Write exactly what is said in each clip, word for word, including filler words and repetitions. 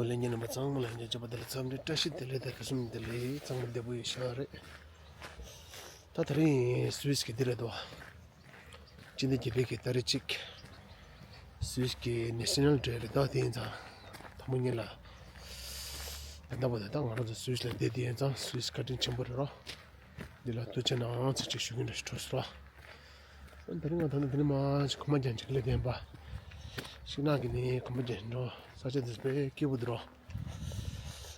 ལྷན་རྒྱས་རྣམ་པ་ཚང་མ་ལ་ཉེ་ཆར་པ་དེ་ལ་འཚམས་འདྲི་བཀྲ་ཤིས་བདེ་ལེགས་དང་དུས་གསུམ་བདེ་ལེགས། ཚང་མ་བདེ་པོ་ཡོད་ཤག་རེད། ད་དེ་རིང་སུད་སི་གི་འདི་རེད་དོ། སྤྱི་ཟླ་བརྒྱད་པའི་གི་ཏ་རིག་གཅིག་སུད་སི་གི་ནེ་ཤ་ནལ་ཌེ་རེད་དོ། དེ་ཡིན་ཙང་དང་པོ་ཉིད་ལ། ད་ལྟ་བར་དུ་ད་ང་རང་ཚོ་སུད་སི་ལ་བསྡད་དེ་ཡིན་ཙང་སུད་སི་བཀའ་དྲིན་ཆེན་པོ་རེད་རོ། འདི་ལ་ཐུགས་རྗེ་གནང་ཚིག་གཅིག་ཞུ་གི་འདྲ་ཞིག་འཕྲོ་སོང་། ཨ་ནི་དེ་རིང་ང་ད་ནི་དེ་ནི་མ་ཞིག་གོམ་པ་རྒྱག་ཅིག་སླེབས་བསྡད་པ། ཤིང་ནགས་ཀྱི་ནི་གོམ་པ་རྒྱག་འགྲོ་ས་ཆ་འདི་དཔེ་སྐྱིད་པོ་འདུག་རོ།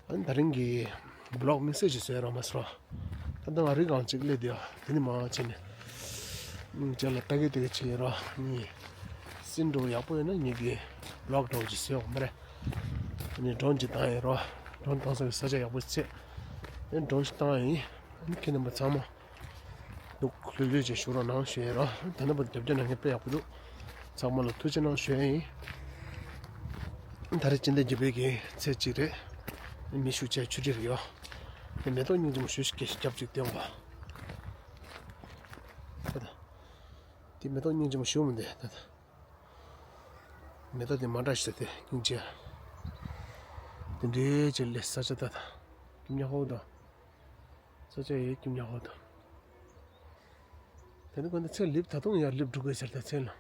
ཨ་ནི་དེ་རིང་གི་བི་ལོག་དམིགས་བསལ་ཞིག་བཟོས་རོགས་མ་སོང་། ད་ལྟ་ང་རི་སྒང་ཅིག་སླེབས་བསྡད་ཡོད། དེ་ནི་མ་བྱས་ནས་རྗེས་ལ་ལྟ་གི་ལྟ་གི་བྱེད་ཡོད་རོ། ཨ་ནི་སིན་འགྲོ་ཡག་པོ་ཡོད་ན་ངེད་ཀྱི་བི་ལོག་འགྲོ་ཅིག་བཟོས་ཡོད་མ་རེད། ཨ་ནི་ཌོན་ཅིག་བཏང་ཡོད་རོ། ཌོན་བཏང་ས་གི་ས་ཆ་ཡག་པོ་ཅིག་བྱས། ཨ་ནི་ཌོན་ཞིག་བཏང་ཡིན། ཨ་ནི་ཁྱེད་རྣམ་པ་ཚང་མ། འདུག་ལྷོད་ལྷོད་ཅིག་བཞུགས་རོགས་གནང་ཞུ་ཡས་རོ། ད་ནི་བར་རྒྱབ་སྐྱོར་གནང་མཁན་དཔེ་ཡག་པོ་འདུག་ཚང་མ་ལ་ཐུགས་རྗེ་གནང་ཞུ་ཡས་ཡིན། ད་རེས་སྤྱི་ཟླ་བརྒྱད་པའི་གི་ཚེས་གཅིག་རེད། མི་ཤུགས་ཆེ་ཆུ་ཁྲིར་ཡོད། དེ་མེ་ཏོག་སྙིང་རྗེ་མོ་ཞུ་ཞིག་སྐད་ཞིག་རྒྱབ་ཅིག་སྟོན་གོ། དེ་མེ་ཏོག་སྙིང་རྗེ་མོ་ཞུ་མི་འདུག་ད་ད། མེ་ཏོག་དེ་མ་འདྲ་ཞིག་དེ་སྙིང་རྗེ། དེ་འདྲའི་ཅིག་ལས་ས་ཆ་ད་ད། སྐྱིད་ཉག་ཧོ་ད། ས་ཆ་ཡེ་སྐྱིད་ཉག་ཧོ་ད། དེ་ནི་ཁོ་ན་ཚེ་ལེབ་ད་དུང་ཡར་ལེབ་འགྲོ་དགོས་ཟེར་ད་ཚེ་ལ།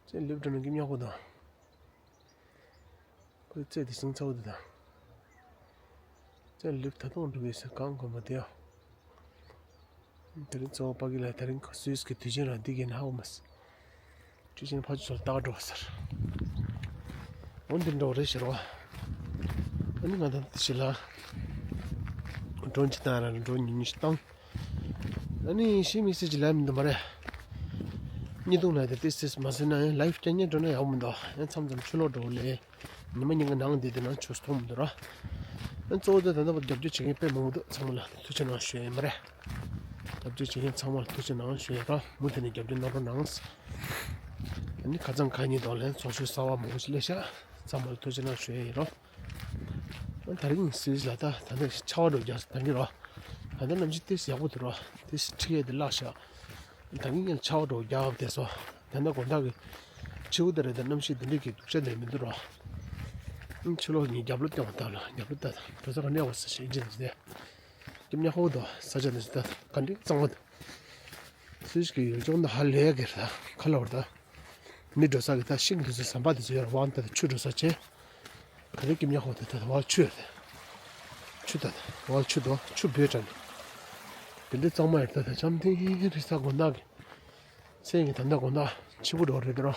ཚེ་ལེབ་འགྲོ་ན་སྐྱིད་ཉག་ཧོ་ད། ཁོའི་རྩེ་དེ་སིང་ཚ་བོ་དེ་དང་། རྩེ་ལེབ་ད་དུང་འགྲོ་གི་ཟེར་གང་དགོས་མ་དེ་ཡང་། དེ་རིང་གཙོ་བོ་ཕ་གི་ལ་དེ་རིང་སུད་སི་གི་དུས་ཆེན་རང་འདི་གི་ན་ཧ་གོ་མ་སི། དུས་ཆེན་ཕ་ཆུ་ཚོད་ལྟག་འགྲོ་ཟེར། འོན་ཏེ་འགྲོ་རེད་ཟེར་བ། ཨ་ནི་ང་ད་ལྟ་ཞི་ལ། འགྲོ་འཇི་ལྟ་ར་འགྲོ་ཉུང་ཉུང་ཞིག་བཏང་། ཨ་ནི་ཤི་མི་སི་ཅི་ལ་མི་འདུག་མ་རེད། གཉིས་སྟོང་ལ་དེ་ཏིས་ཏིས་མ་ཟིན་ན་ཡང་ལའིབ་སྐྱེལ་ཉན་འགྲོ་ན་ཡག་མི་འདུག་ཡང་མཚམས་མཚམས་ཆུ་ལོག་འགྲོ་ལེ། ཉི་མ་གཉིས་ཀྱི་ནང་འདི་དེ་ནང་ཆུ་མཐོང་མི་འདུག་ར། ཨ་གཙོ་བོ་དེ་ད་ལྟ་བར་རྒྱབ་སྐྱོར་བྱེད་མཁན་དཔེ་མང་པོ་འདུག་ཚང་མ་ལ་ཐུགས་རྗེ་གནང་ཞུ་ཡས་མ་རེད། རྒྱབ་སྐྱོར་བྱེད་མཁན་ཚང་མ་ལ་ཐུགས་རྗེ་གནང་ཞུ་ཡས་ར་མུ་མཐུད་ནས་རྒྱབ་སྐྱོར་གནང་རོགས་གནང་། ཨ་ནི་ཁ་སང་ཁ་ཉིན་དང་ལན་ཚོགས་ཞུགས་གསར་བ་མང་པོ་ཞིག་སླེབས་ཤག་ཚང་མ་ལ་ཐུགས་རྗེ་གནང་ཞུ་ཡས་ཡིན་རོགས། ད་རིང་སུད་སི་ལ་ད་ད་ནི་ཆར་པ་འགྲོ་རྒྱག་ད་གི་རོ། ད་ལྟ་གནམ་གཤིས་ཏོག་ཙམ་ཡག་པོ་འདུག་རོ། ཏོག་ཙམ་འཕྲིག་ཡས་དེ་བརླག་ཤག་ད་གིན་ཡང་ཆར་པ་འགྲོ་རྒྱག་བསྡད་སོང་། ད་ནི་དགོང་དག་གི་ཕྱི་པོ་དེ་རེད། ད་གནམ་གཤིས་འདི་འདྲ་གི་སྡུག་ཅག་འདྲ་མི་འདུག་རོ། ཕྱི་ལོགས་ནས་རྒྱབ་ལོགས་བསྟན་པ་ལྟ་ལ་རྒྱབ་ལོགས་ལྟ་ད་འགྲོ་ས་ག་ནས་བ་ས་ཞིག་ཅི་འདུག་ཟེར། སྐྱིད་ཉག་ཧོ་དོ་ས་ཆ་འདི་ཚོ་ད་ག་འདྲ་གཙང་མ་འདུག་སུད་སི་གི་ཡུལ་ལྗོངས་འདི་ཧ་ལས་ཀྱི་རེད། ཁ་ལ་བར་ད། མི་འགྲོ་ས་གི་ད་ཤིང་དེ་ཚོ་ཟམ་པ་དེ་ཚོ་ཡར་དབང་ད་ཆུ་འགྲོ་ས་བྱས། ག་རེ་སྐྱིད་ཉག་ཧོ་དེ་ད་དབང་ཆུ་ཡོད་རེད། ཆུ་ད་དབང་ཆུ་དོ་ཆུ་བོད་དྲ་ནི། དེ་འདྲའི་གཙང་མ་ཡོད་རེད། ད་ད་འཆམ་ཐིང་རི་ས་དགོན་བདག་གི་མཚན་གི་ད་ལྟ་དགོན་བདག་ཆེ་པོ་འགྲོ་རེད་དེ་རོ།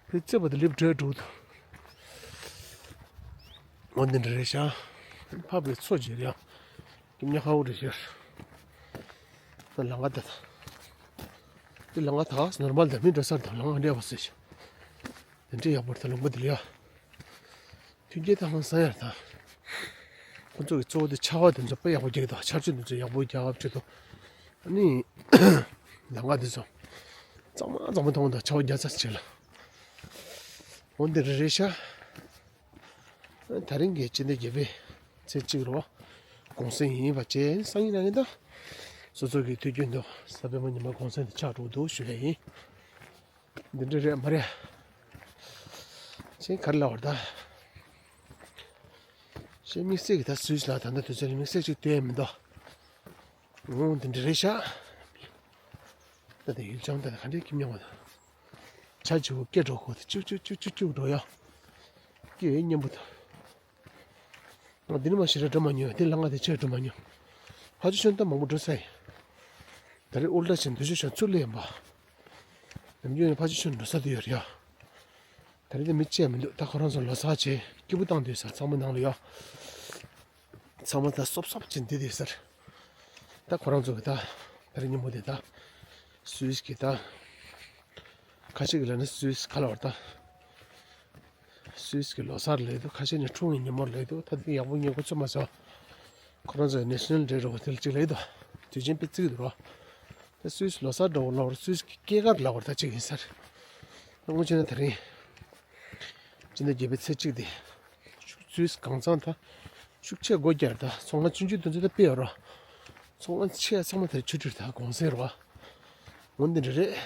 དེ་རྩེ་བ་དེ་ལེབ་བྲོས་འགྲོ་འདུག་འོ་འདི་འདྲ་རེད་ཤག་ཕ་བའི་མཚོ་ཅིག་རེད་ཡ། སྐྱིད་ཉག་ཧོ་རེད་ཤག་ད་ལང་ཀ་ད་ད། དེ་ལང་ཀ་ད་ནོར་མལ་ད་མི་འགྲོ་སར་ད་ལང་ཀ་འདྲ་བ་ཟེར་ཤག་དེ་འདྲའི་ཡག་པོ་རེད། ད་ལུང་པ་དེ་ལ་ཡ། ཐུགས་རྗེ་ད་ཧང་སང་ཡར་ད། ཁོ་ཚོ་གི་གཙོ་བོ་དེ་ཆར་པ་དེ་ཚོ་དཔེ་ཡག་པོ་རྒྱག་གི་འདུག་ཆར་ཆུ་དེ་ཚོ་ཡག་པོ་རྒྱག་བྱེད་དོ། ཨ་ནི། ལང་ཀ་དེ་ཚོ། གཙང་མ་གཙང་མ་མཐོང་དང་ཆར་པ་རྒྱག་ཚར་བྱས་ལ། འོ་འདི་རེད་རེད་ཤག་ད་རིང་གི་སྤྱི་ཟླ་བརྒྱད་པའི་ཚེས་གཅིག་རོ། གུང་སེང་ཡིན་པ་བྱས་སང་ཉིན་ན་ཡིན་ད། སོ་སོ་གི་དུས་རྒྱུན་དུ་གཟའ་སྤེན་པ་ཉི་མ་གུང་སེང་དེ་ཆགས་འགྲོ་འདུག་ཞུ་ཡ་ཡིན། འདི་འདྲ་རེད་མ་རེད། ཅིག་ག་རེ་ལབ་དགོས་རེད་ད། ཅིག་དམིགས་བསལ་གྱི་ད་སུད་སི་ལ་ད་ལྟ་དུས་ཚོད་ལ་དམིགས་བསལ་ཅིག་སྟོན་ཡ་མི་འདུག་འོ་འདི་འདྲ་རེད་ཤག་ད་ལྟ་ཡུལ་ལྗོངས་ད་ལྟ་ག་འདྲའི་སྐྱིད་ཉག་ཧོ་ད། ཆར་ཆུ་བོ་སྐད་འགྲོ་ཁོ་ད་ཅུག་ཅུག་ཅུག་ཅུག་ཅུག་འགྲོ་ཡ། སྐད་སྙན་པོ་ད། ང་འདི་ནས་མར་ཞེ་དྲག་འགྲོ་མ་མྱོང་། འདི་ལ་ང་དེ་ཆེར་འགྲོ་མ་མྱོང་། ཕར་ཕྱོགས་ཤོད་ད་མང་པོ་འགྲོ་ས་ཡིན། ད་རེས་ཨོལ་ཌ་ཆེན་འདི་ཕྱོགས་ཤོད་ཚུར་སླེབས་ཡིན་པ། ནམ་རྒྱུན་ནས་ཕར་ཕྱོགས་ཤོད་འགྲོ་ས་དེ་ཡོད་རེད་ཡ། ད་རེས་ད་མི་གཅིག་ཡང་མི་འདུག་ད་ཁོ་རང་ཚོ་ལོ་གསར་བྱས་སྐྱིད་པོ་བཏང་སྡོད་ས། ཚང་མ་ནང་ལ་ཡ། ཚང་མ་ད་སོབ་སོབ་བྱས་འདི་སྡོད་ས་རེད། ད་ཁོ་རང་ཚོ་གི་ད་ད་རེས་ཉིན་མོ་དེ་ད་སུད་སི་གི་ད། ཁ་ཤས་ཀྱིས་ལབ་ན་སུད་སི་ཁ་ལ་བར་ད། སུད་སི་གི་ལོ་གསར་ལབ་འདུག་ཁ་ཤས་ནས་འཁྲུངས་པའི་ཉིན་མོ་ལབ་འདུག་ད་དེ་ཡག་པོ་ངས་གོ་ཚོད་མ་སོང་། ཁོ་རང་ཚོས་ནེ་ཤ་ནལ་ཌེ་རེད་པ། དེ་ལ་གཅིག་ལབ་འདུག་དུས་ཆེན་དཔེ་བརྩི་གི་འདུག་རོ། ད་སུད་སི་ལོ་གསར་འདྲ་བོ་ལབ་ར། སུད་སི་གི་སྐྱེས་སྐར་ལབ་པ་ད་གཅིག་ཡིན་ས་རེད། ད་དངོས་བྱས་ན་ད་རིང་སྤྱི་ཟླ་བརྒྱད་པའི་ཚེས་གཅིག་དེ། ཤུགས་སུད་སི་གང་ཚང་ད་ཤུགས་ཆེ་སྒོ་བརྒྱབ་ད་ཚོང་ཁང་ཆུང་ཆུང་དེ་ཚོ་ད་དཔེ་ཡོད་རོ། ཚོང་ཁང་ཆེ་ཚང་མ་དེར་ཆུ་ཁྲིར་ད་གུང་སེང་རོ། འོ་འདི་འདྲ་རེད།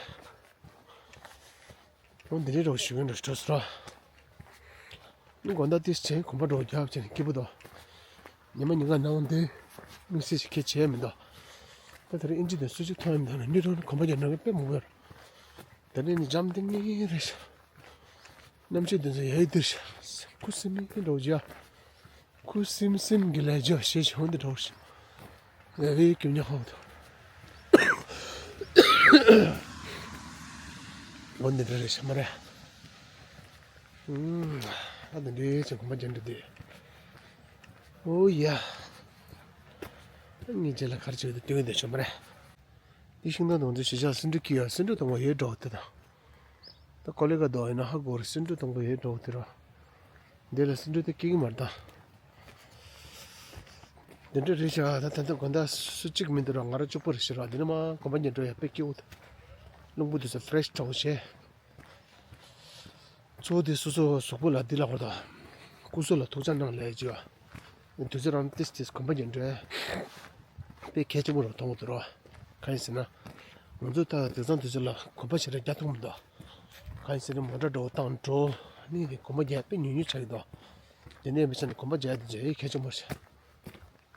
འོ་འདི་འདྲའི་རོགས་ཞུ་གི་འདུག་འགྲོ་སོང་། དགོང་དག་ཏིས་ཆེན་གོམ་པ་འགྲོ་རྒྱབ་ཆེན་སྐྱིད་པོ་དོ། ཉི་མ་ཉིན་གང་ནང་དེ་དམིགས་བསལ་ཞིག་ཁྱད་ཆེ་མི་འདུག་ད་དེ་རིང་ཨིན་ཇི་དང་སུ་གཅིག་མཐོང་ཡ་མི་འདུག་ན་ནི་རོ་ནི་གོམ་པ་རྒྱབ་ནང་གི་དཔེ་མང་པོ་ཡོད། ད་ནི་ནི་འཇམ་དེ་ནི་རེད་ཤག་གནམ་གཤིས་དེ་ཚོ་ཡ་ཡི་དེར་ཤག་ཁུ་སིམ་མེ་འགྲོ་རྒྱ། ཁུ་སིམ་སིམ་གྱི་ལས་རྒྱུ་ཞེས་བྱུང་འདི་འགྲོ་ཤག་ལས་བའི་ཀྱི་ཉག་ཧོ་དོ། འོ་འདི་འདྲ་རེད་ཤག་མ་རེད། ཨ་ད་འདི་ཅན་གོམ་པ་རྒྱབ་འདྲ་དེ། ཨོ་ཡ། ངའི་རྗེས་ལ་གར་བྱེད་དུ་སྟོན་དེ་ཆོ་མ་རེད། འདི་ཤིང་ཐང་དང་འདི་ཞེ་ཆག་སེ་འབྲུ་ཀི་ཡ་སེ་འབྲུ་དང་པོ་ཡོད་འགྲོ་དེ་དང་། ད་ཀོ་ལི་ག་དོ་ཡིན་ན་ཧ་གོ་རེད། སེ་འབྲུ་དང་པོ་ཡོད་འགྲོ་དེ་ར། འདི་ལ་སེ་འབྲུ་དེ་ཀི་གི་མར་དང་། འདི་འདྲ་རེད་ཤག་ད་ད་ད་དགོང་དག་སུ་གཅིག་མི་འདུག་ར། ང་ར་གཅིག་པོ་རེད་ཤག་ར། འདི་ནི་མ་གོམ་པ་རྒྱབ་འགྲོ་ཡ་དཔེ་སྐྱིད་པོ་འདུག་རླུང་བུ་དེ་ཚོ་ཕེ་རེ་ཤི་གྲོགས་བྱས། གཙོ་བོ་དེ་སོ་སོ་གཟུགས་པོ་ལ་འདི་ལ་བར་དང་། སྐུ་གཟུགས་ལ་ཐུགས་ཅག་གནང་ལས་བྱེད་པ། དུས་ཚོད་རང་ཏིས་ཏིས་གོམ་པ་རྒྱབ་འགྲོ་ཡ་དཔེ་གལ་ཆེན་པོ་རུ་མཐོང་གི་འདུག་ར། གང་ཡིན་ཟེར་ན། ང་ཚོ་ད་དེང་སང་དུས་ཚོད་ལ་གོམ་པ་ཞེ་དྲག་རྒྱག་ཐུབ་མི་འདུག་གང་ཡིན་ཟེར་ན་མོ་ཊ་འགྲོ་བཏང་འགྲོ། ནི་དེ་གོམ་པ་རྒྱག་དཔེ་ཉུང་ཉུང་ཆགས་ཀྱི་འདུག་དེ་ནས་མི་ཆ་ནས་གོམ་པ་རྒྱག་དེ་རྒྱག་ཡ་གལ་ཆེན་པོ་རེད།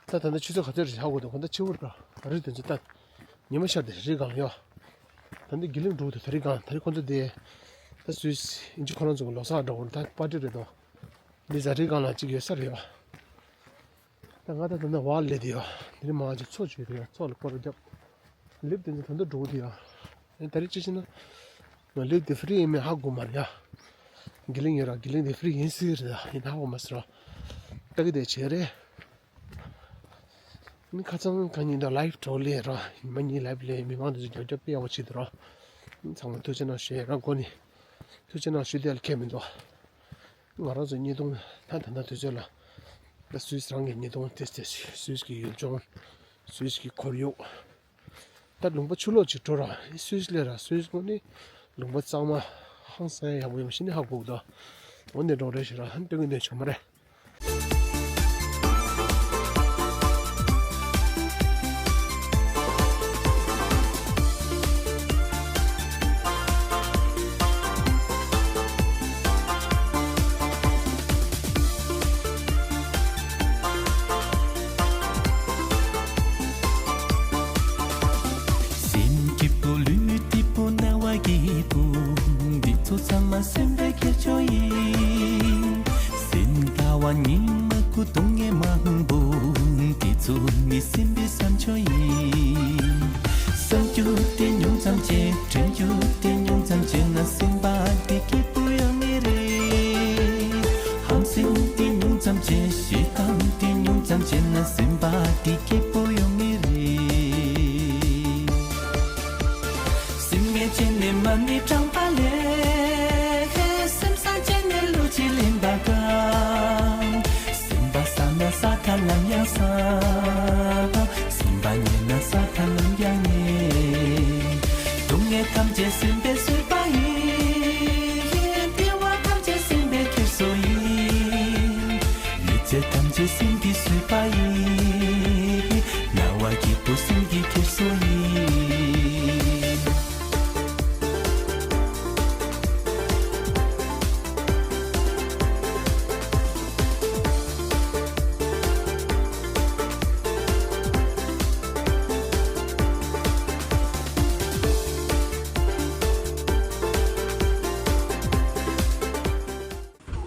ད་ད་ལྟ་ཆུ་ཚོད་ག་ཚོད་རེད་ཧ་གོ་འདུག་གོ་ད་ཕྱི་པོ་ར་རི་དེ་ཚོ་ད་ཉི་མ་ཤར་དེ་རི་སྒང་ལ་ཡོད། ད་འདི་དགེ་ལེགས་འབྲུག་དེ་ད་རི་སྒང་ད་རི་ཁོ་ཚོ་དེ་ད་སུད་སི་ཨིན་ཇི་ཁོ་རང་ཚོ་གི་ལོ་གསར་འདྲ་བོ་ད་པར་ཊི་རེད་དོ། འདི་ཟ་རི་སྒང་ལ་གཅིག་ཡོད་ས་རེད་ཡོད། ད་ང་ད་ད་ནི་བ་ལེ་དེ་ཡོད་འདི་རི་མ་ཅིག་མཚོ་བྱོས་དེ་ཡོད་མཚོ་ལ་སྐོར་རྒྱབ། ལེབ་དེ་ཚོ་ད་འདི་འབྲུག་དེ་ཡོད། ད་རི་ཅི་ཕྱིན་ན། ང་ལེབ་དེ་ཧྥི་རི་ཡིན་མིན་ཧ་གོ་མ་རེད་ཡ། དགེ་ལེགས་ཡོད་ར་དགེ་ལེགས་དེ་ཧྥི་རི་ཡིན་སྲིད་རེད་ཡིན་ཧ་གོ་མ་སྲིད་ར། ད་གི་དེ་བྱས་རེད། ནི་ཁ་སང་ཁ་ཉིན་དང་ལའིབ་གྲོགས་ལས་ར་ཉི་མ་གཉིས་ལའིབ་ལས་མི་མང་དེ་ཚོ་རྒྱབ་རྒྱབ་དཔེ་ཡག་པོ་བྱེད་དུ་ར། ཚང་མ་ཐུགས་རྗེ་གནང་ཞུ་ཡ་ར་མགོ་ནས། ཐུགས་རྗེ་གནང་ཞུ་དེ་ལ་ཁྱད་མི་འདུག་ང་རང་ཚོ་ཉིས་སྟོང་ད་ད་ལྟ་དུས་ཚོད་ལ། ད་སུད་སི་རང་གི་ཉིས་སྟོང་ཏེ་ཏེ་སུད་སི་གི་ཡུལ་ལྗོངས། སུད་སི་གི་ཁོར་ཡུག་ད་ལུང་པ་ཆུ་ལོག་ཅིག་འགྲོ་ར་སུད་སི་ལས་ར་སུད་སི་ངོ་ནི་ལུང་པ་གཙང་མ་ཧང་སང་ཡག་པོ་ཡོང་ཤི་ནི་ཧ་གོ་གི་འདུག་འོ་ནས་འགྲོ་རེ་ཞིག་ར་ཧན་སྟོན་གི་ནས་ཆོག་མ་རེད། སེམས་སྐྱིད་པོ་ལུས་སྐྱིད་པོ་རྣ་བ་སྐྱིད་པོ། འདི་ཚོ་ཚང་མ་སེམས་པའི་ཁྱེར་ཆོ་ཡིན། སེམས་ལྟ་བ་ཉིན་མ་ཀུ་སྟོང་ངེ་མང་པོ། འདི་ཚོ་ནི་སེམས་པའི་བསམ་ཆོ་ཡིན། བསམ་རྒྱུ་དེ་ཉུང་ཙམ་བྱས། དྲན་རྒྱུ་དེ་ཉུང་ཙམ་བྱས་ན་སེམས་པ་དེ་སྐྱིད་པོ་ཡོང་ངེས་རེད། ཧམ་སེམས་དེ་ཉུང་ཙམ་བྱས། ཞེ་སྡང་དེ་ཉུང་ཙམ་བྱས་ན་སེམས་པ་དེ་སྐྱིད་པོ་ཡོང་ངེས་རེད། སེམས་ངལ་བྱས་ནས་མ་ཎི་བགྲངས་པ་ལས། སེམས་བཟང་བྱས་ནས་བློ་གཅིག་ལེན་པ་དཀའ། སེམས་པ་བཟང་ན་ས་ཐ་ལམ་ཡང་ས། སེམས་པ་ཉེས་ན་ས་ཐ་ལམ་ཡང་ཉེས། སྡུག་བསྔལ་ཐམས་ཅད་སེམས་པས་བཟོས་པ་ཡིན། བདེ་བ་ཐམས་ཅད་སེམས་པའི་འཁྱེར་སོ་ཡིན། ཡོད་ཚད་ཐམས་ཅད་སེམས་ཀྱིས་བཟོས་པ་ཡིན། རྣ་བ་སྐྱིད་པོ་སེམས་ཀྱི་འཁྱེར་སོ་ཡིན།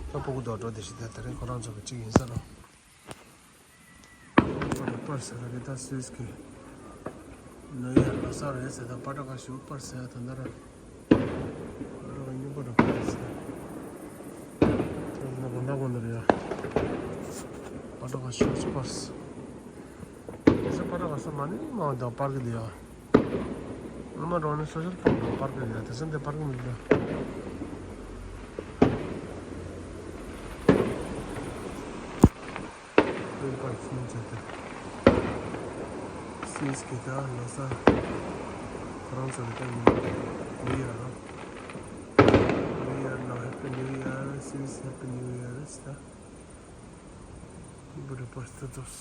ད་སྤུ་གུ་དོག་འགྲོ་དེ་ཞིག་ད་དེ་རིང་ཁོ་རང་ཚོ་གི་གཅིག་ཡིན་ས་རོ། པར་པར་ཟེར་ར་གི་ད་སུད་སི་གི་ནིའུ་ཡར་ལོ་གསར་རེད་ཟེར། ད་པ་ཏྲ་ཀ་ཞུ་པར་ཟེར་ད་ན་ར་པ་ཏྲ་ཀ་སྙུང་པ་ར་པར་ཟེར། ད་ན་གོ་ན་གོ་ན་རེད་ཡ། པ་ཏྲ་ཀ་ཞུ་པར་ཟེར། དེ་ཚོ་པར་ཁ་ས་མ་ནི་མ་འདྲ་པར་གི་ལ་ཡ། ང་མ་འགྲོ་ནི་སོ་སོར་པར་འགྲོ་པར་གི་ལ་ཡ། དེ་ཚོ་འདི་པར་གི་མི་འདྲ། པར་ཕྱིན་བྱས་ཏེ། སུད་སི་གི་ད་ལོ་གསར་ཁོ་རང་ཚོ་གི་ད་ནིའུ་ཡར་ར། ནིའུ་ཡར་ལ་ཧེ་པི་ནིའུ་ཡར། སུད་སི་ཧེ་པི་ནིའུ་ཡར་ཟེར་ད། བུ་རུ་པར་ཏུ་ཏུས།